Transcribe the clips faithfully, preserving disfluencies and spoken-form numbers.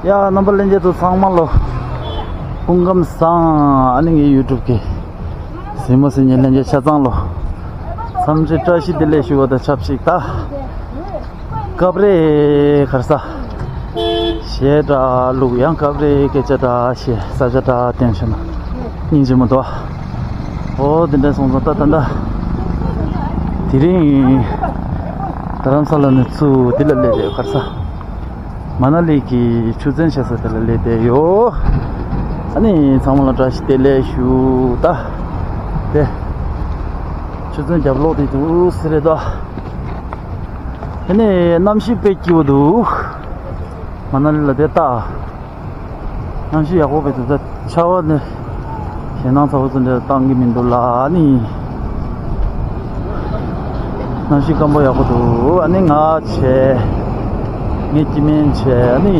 ཡ། རྣམ་པ་ལྷན་རྒྱས་ཚོ་ཚང་མ་ལོ། སྐུ་ཁམས་བཟང་། ཨ་ནི་ངའི་ཡུ་ཊུབ་གི་གཟིགས་མོ་གཟིགས་མཁན་ལྷན་རྒྱས་ཆ་ཚང་ལོ། འཚམས་འདྲི་བཀྲ་ཤིས་བདེ་ལེགས་ཞུ་བ་དང་ཆབས་ཅིག་ད། སྐབས་རེ་གར་ས། གཞས་འདྲ་བླུག་ཡང་སྐབས་རེ་སྐད་ཆ་འདྲ་བཤད། ས་ཆ་འདྲ་བསྟན་བྱས་ན་སྙིང་རྗེ་མོ་འདུག་ཨོ་དེ་འདྲ་སོང་ཙང་ད་ད་ད། དེ་རིང་རྡ་རམ་ས་ལ་ནས་ཚུར་འདི་ལ་སླེབས་རེད། གར་ས། མ་ན་ལི་གི་ཆུ་ཚན་ཆགས་ས་དེ་ལ་སླེབས་བསྡད་ཡོད། ཨ་ནི་ཚང་མ་ལ་བཀྲ་ཤིས་བདེ་ལེགས་ཞུ་ད། དེ། ཆུ་ཚན་རྒྱབ་ལོགས་དེ་འདུག་སེ་རེད་ད། དེ་ནས་གནམ་གཤིས་དཔེ་སྐྱིད་པོ་འདུག་མ་ན་ལི་ལ་དེ་ལྟ། གནམ་གཤིས་ཡག་པོ་དཔེ་འདུག་ད་ཆར་པ་ནི་ཞེད་སྣང་ཚ་པོ་ཚོ་འདྲ་བཏང་གི་མི་འདུག་ལ་ཨ་ནི། གནམ་གཤིས་སྐམ་པོ་ཡག་པོ་འདུག་ཨ་ནི་ང་བྱས། ངའི་སྐྱེ་དམན་བྱས། ཨ་ནི།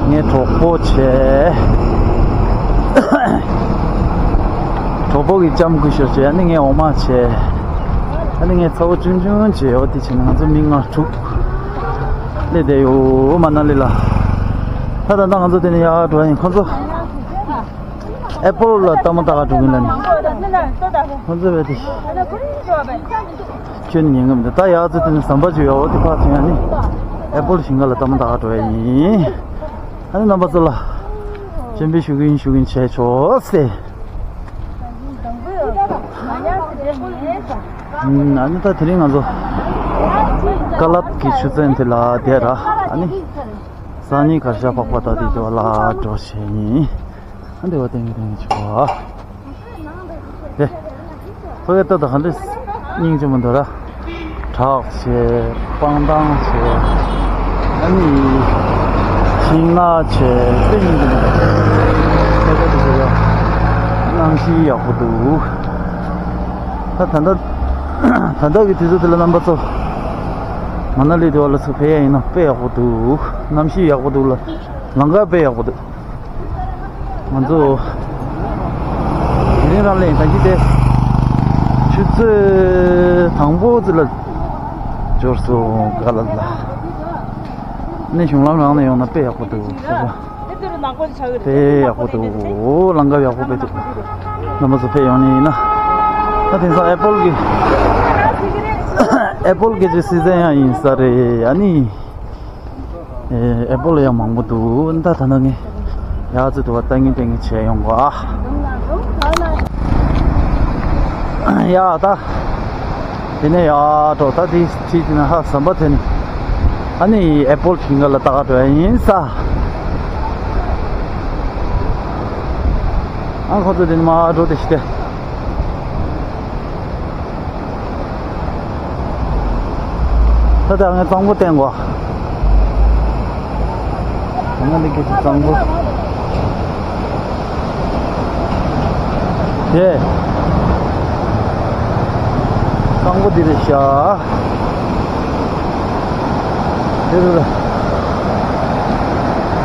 ངའི་གྲོགས་པོ་བྱས། གྲོགས་པོ་གི་ལྕམ་སྐུ་ཞབས་བྱས། ཨ་ནི་ངའི་འོ་མ་བྱས། ཨ་ནི་ངའི་ཚ་བོ་ཆུང་ཆུང་བྱས། འོ་དེ་བྱས་ནས་ང་ཚོ་མི་ལྔ་དྲུག་སླེབས་བསྡད་ཡོད་མ་ན་ལི་ལ། ད་ད་ལྟ་ང་ཚོ་དེ་ནས་ཡར་འགྲོ་ཡ་ཡིན། ཁོ་ཚོ་ཨེ་པོལ་ལ་ལྟད་མོ་ལྟ་ག་འགྲོ་གི་ཡིན་ལབ་ནས། ཁོ་ཚོ་བས་དེ། ཁྱོད་ཉན་གི་མི་འདུག་ད་ཡར་ཚོ་དེ་ནས་ཟམ་པ་ཅིག་ཡོད། འོ་དེ་ཕར་ཐོན་ཡ་ནི་ཨེ་པོལ་ཞིང་ཁ་ལ་ལྟད་མོ་ལྟ་ག་འགྲོ་ཡ་ཡིན། ཨ་ནི་རྣམ་པ་ཚོ་ལ་སྤྱན་འབུལ་ཞུ་གི་ཡིན་ཞུ་གི་ཡིན་བྱས་ཆོག་ཟེར། ཨ་ནི་ད་དེ་རིང་ང་ཚོ་ཀ་ལབ་ཀྱི་ཆུ་ཚན་དེ་ལ་བསྡད་ར། ཨ་ནི་སང་ཉིན་གར་ཞ་པགས་པ་ད་དེ་དེ་བ་ལ་འགྲོ་བྱས་ཡིན། ཨ་འདི་བ་ཏན་གི་ཏན་གི་ཆུ་བ། དེ། ཕ་གི་ལྟ་ད་ག་འདྲ་སྙིང་རྗེ་མོ་འདུག་ར། བྲག་བྱས། སྤང་ཐང་བྱས། ཨ་ནི། ཤིང་ནགས་བྱས། དཔེ་སྙིང་རྗེ་མོ་འདུག་ཕ་གི་ལྟ་ད་གནམ་གཤིས་ཡག་པོ་འདུག་ད་ད་ལྟ། ད་ལྟ་གི་དུས་ཚོད་དེ་ལ་རྣམ་པ་ཚོ། མ་ན་ལི་དེ་བ་ལ་ཚུར་ཕེབས་ཡ་ཡིན་ན་དཔེ་ཡག་པོ་འདུག་གནམ་གཤིས་ཡག་པོ་འདུག་ལ། ལམ་ཁ་དཔེ་ཡག་པོ་འདུག་ང་ཚོ་དེ་རིང་རང་ལས་ད་གི་དེ་ཆུ་ཚོད་དང་པོ་ཙི་ལ་འབྱོར་སོང་ག་ལ་ལ། ནི་གཞུང་ལམ་རང་ནས་ཡོང་ན་དཔེ་ཡག་པོ་འདུག་ཟེར་བ། དཔེ་ཡག་པོ་འདུག་ལམ་ཁ་ཡག་པོ་དཔེ་འདུག་རྣམ་པ་ཚོ་ཕེབས་ཡོང་ནི་ཡིན་ན། ད་དེང་སང་ཨེ་པོལ་གི་ཨེ་པོལ་གི་ཅིག་སི་ཛན་ཡང་ཡིན་ས་རེད། ཨ་ནི། ཨེ་པོལ་ཡང་མང་པོ་འདུག་ད་ད་ནང་ངས་ཡག་ཚོད་དུ་བ་ལྟ་ངན་ལྟ་ངན་བྱས་ཡོང་གོ་ཨ། ཡ་ད། དེ་ནས་ཡ་འགྲོ་ད་དེ་ཁྲིད་དེ་ན་ཧ་ཟམ་པ་དེ་ནི། ཨ་ནི་ཨེ་པོལ་ཁྱིམ་ག་ལ་ལྟ་ག་འགྲོ་ཡ་ཡིན་ས། ཨ་ཁོ་ཚོ་དེ་ནི་མ་འགྲོ་དེ་ཤི་དེ། ད་ལྟ་ངས་གཙང་པོ་བསྟན་གོ། ང་འདི་གི་གཙང་པོ། དེ། གཙང་པོ་འདི་རེད་ཤག་དེ་རེད།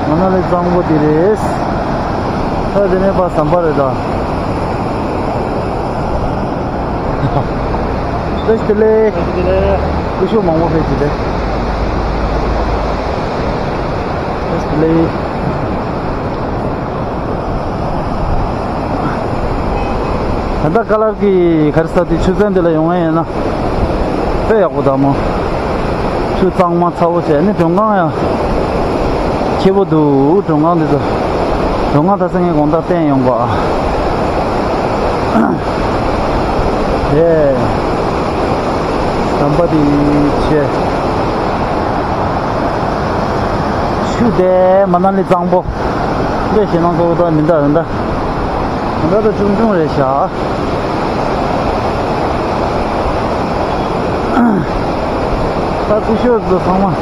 ང་ན་ལི་གཙང་པོ་འདི་རེད། ད་དེ་ནས་ཕར་ཟམ་པ་རེད་ད། བཀྲ་ཤིས་བདེ་ལེགས། བཀྲ་ཤིས་བདེ་ལེགས། སྐུ་ཞབས་མང་པོ་ཕེབས་ཀྱི་རེད། བཀྲ་ཤིས་བདེ་ལེགས། ད་ལྟ་ཀ་ལར་གྱི་ག་རེ་ཟེར་དེ་ཆུ་ཚན་དེ་ལ་ཡོང་ཡ་ཡིན་ན་དཔེ་ཡག་པོ་འདུག་མོ། ཆུ་གཙང་མ་ཚ་པོ་བྱས་ནས་མགྲོན་ཁང་ཡང་ཆེ་པོ་འདུག་མགྲོན་ཁང་འདི་ཚོ། མགྲོན་ཁང་ད་ས་ངས་དགོང་དག་བསྟན་ཡོང་གོ་ཨ། དེ། ཟམ་པ་འདི་ཆེ། ཆུ་དེ་མ་ན་ལི་གཙང་པོ། འདི་ཞེད་སྣང་ཚ་པོ་ད་མི་འདུག་རེད་ད། ད་ལྟ་ཆུང་ཆུང་རེད་ཤག་ད་སྐུ་ཞབས་ཚོ་ཚང་མ།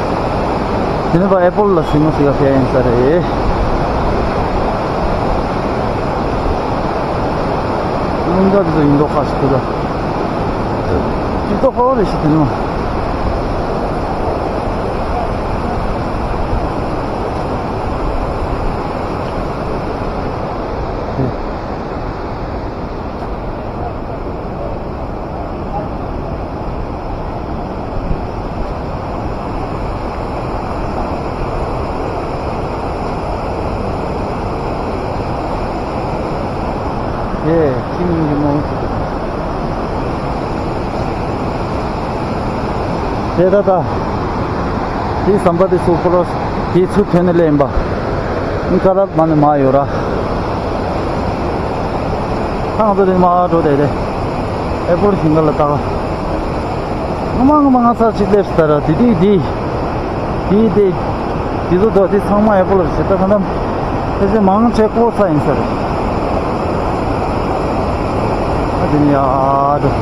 དེ་ནས་ཕར་ཨེ་པོལ་ལ་གཟིགས་མོ་གཟིགས་ག་ཕེབས་ཡིན་ས་རེད། རླུང་རྟ་དེ་ཚོ་ཡིན་མདོག་ཁ་ཞིག་འདུག་ད། ཡིན་མདོག་ཁ་པོ་རེད་ཤག་དེ་ནས་མ། དེ། དེ་ད་ད། དེའི་ཟམ་པ་དེ་ཚུར་ཁོ་ར། དེའི་ཚུར་ཐོན་ནས་སླེབས་ཡིན་པ། ཨིན་ཀ་ར་མ་ནས་མ་ཡོད་ར། ཐང་ཚོ་དེ་མ་འགྲོ་དེ་དེ། ཨེ་པོར་ཞིང་ཁ་ལ་ད། ངོ་མ་ངོ་མ་ང་ཚར་གཅིག་སླེབས་སོང་ད་ར་དེ་དེ་དེ། དེ་དེ། དེ་ཚོ་ད་དེ་ཚང་མ་ཨེ་པོར་ལ་བྱེད་ད་ད་ད། དེ་ཚོ་མང་ཆེ་ཀོ་ས་ཡིན་ས་རེད། ཨ་དེ་ནི་ཡ་ད།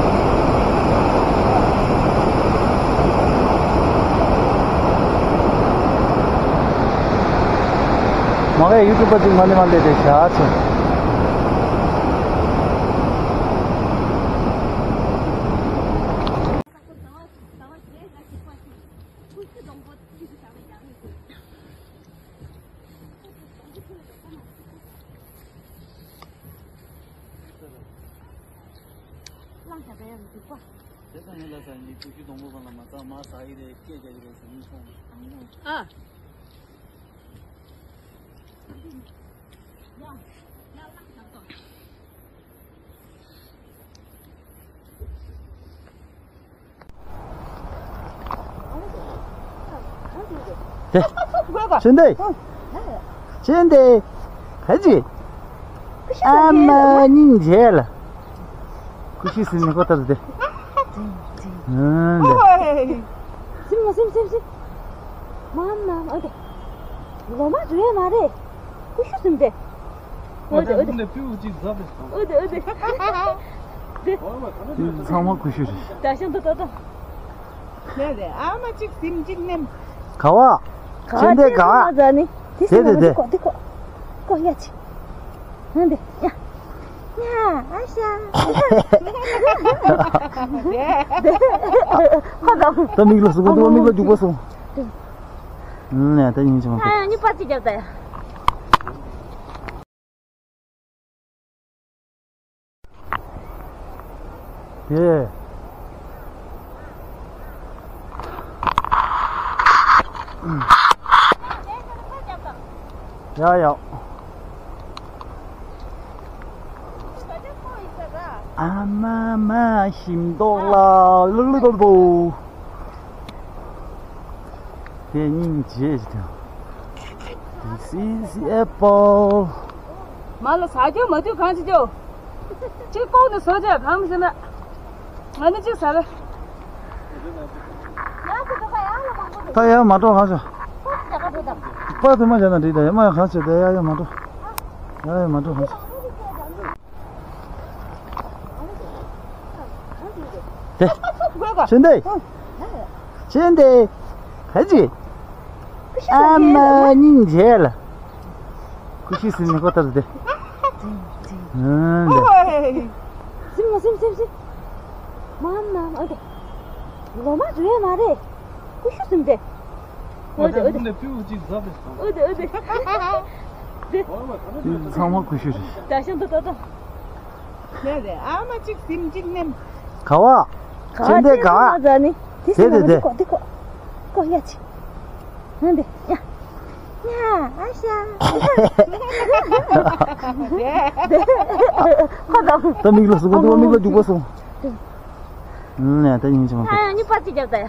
མ་གའི་ཡུ་ཊུབ་པ་ཅིག་མ་ནི་མ་ལས་དེ་བྱ་ཆེ། བླངས་བཞག་པའི་འདུག་པ། དེ་ཙམ་ཡིན་ལ་ས་ནི་ཀུ་ཤུ་སྡོང་པོ་གང་ལ་མ་ཚང་མ་ཟ་གི་རེད་སྐད་རྒྱག་གི་རེད་ཟེར་ནས་མཐོང་། ཨ། དེ། ཅན་དེ། ཅན་དེ། ག་ཅི། ཨ་མ་སྙིང་རྗེ་ལ། ཀུ་ཤུ་ཟིན་ནི་ཁོ་ལྟར་དེ། ཨ་ལེ། ཟིན་མ་ཟིན་ཟིན་ཟིན། མ་མ་ཨོ་དེ། ལོ་མ་རེད་མ་རེད། ཀུ་ཤུ་ཟིན་དེ། ཨོ་དེ་ཨོ་དེ། ཨོ་དེ་ཨོ་དེ། དེ། ཚང་མ་ཀུ་ཤུ་རེད། ད་ཤང་ཏོ་ཏོ་ཏོ། ལས་རེད། ཨ་མ་གཅིག་ཟིན་གཅིག་ནེམ། ག་བ། ཅན་དེ་ག་བ། དེ་དེ་དེ། ཀོ་དེ་ཀོ། ཀོ་ཡ་ཆི། ཧན་དེ་ཡ། ཡ་ཨ་ཤ། ཧ་ག་ད་མིག་ལ་སུ་གོ་དུ་མིག་ལ་རྒྱུག་པ་སོང་། ནས་ད་ཡིན་ཅང་ཨ་ཡ་ནི་པ་ཅི་རྒྱབ་ད་ཡ། དེ། ཡ་ཡ། ཨ་མ་མ་ཞིམ་མདོག་ལ་ལུ་ལུ་ལུ་ལུ། དེ་སྙིང་རྗེ་ཞིག་དང་། This is apple. མ་ལ་ཟ་རྒྱུ་མ་དུས་གང་བྱེད་རྒྱུ། གཅིག་ལྐོག་ནས་བཟོ་བྱས་གང་མི་ཟེར་ན། ང་ནི་གཅིག་ཟ་རེ། ད་ཡར་མ་འགྲོ་གང་བྱ། པ་དུ་མ་བྱ་ན་འགྲིག་ད་ཡར་མ་གང་བྱ་ད་ཡར་ཡར་མ་འགྲོ། ཡར་ཡར་མ་འགྲོ་གང་བྱ། དེ། ཅན་དེ། ཅན་དེ། ག་ཅི། ཨ་མ་སྙིང་རྗེ་ལ། ཀུ་ཤུ་ཟིན་ནི་ཁོ་ལྟར་དེ། ཨ་ལེ། ཟིན་མ་ཟིན་ཟིན་ཟིན། མ་མ་ཨོ་དེ། ལོ་མ་རེད་མ་རེད། ཀུ་ཤུ་ཟིན་དེ། ཨོ་དེ་ཨོ་དེ། ཨོ་དེ་ཨོ་དེ། དེ། ཚང་མ་ཀུ་ཤུ་རེད། ད་ཤང་ཏོ་ཏོ་ཏོ། ལས་རེད། ཨ་མ་གཅིག་ཟིན་གཅིག་ནེམ། ག་བ། ཅན་དེ་ག་བ། དེ་དེ་དེ། ཀོ་དེ་ཀོ། ཀོ་ཡ་ཆི། ཧན་དེ་ཡ། ཡ་ཨ་ཤ། ཁོ་དང་། ད་མིག་ལ་སུ་གོ་དུ་མིག་ལ་རྒྱུག་པ་སོང་། ནས་ད་ཡིན་ཅང་། ཨ་ཡ་ནི་པ་ཅི་རྒྱབ་ད་ཡ།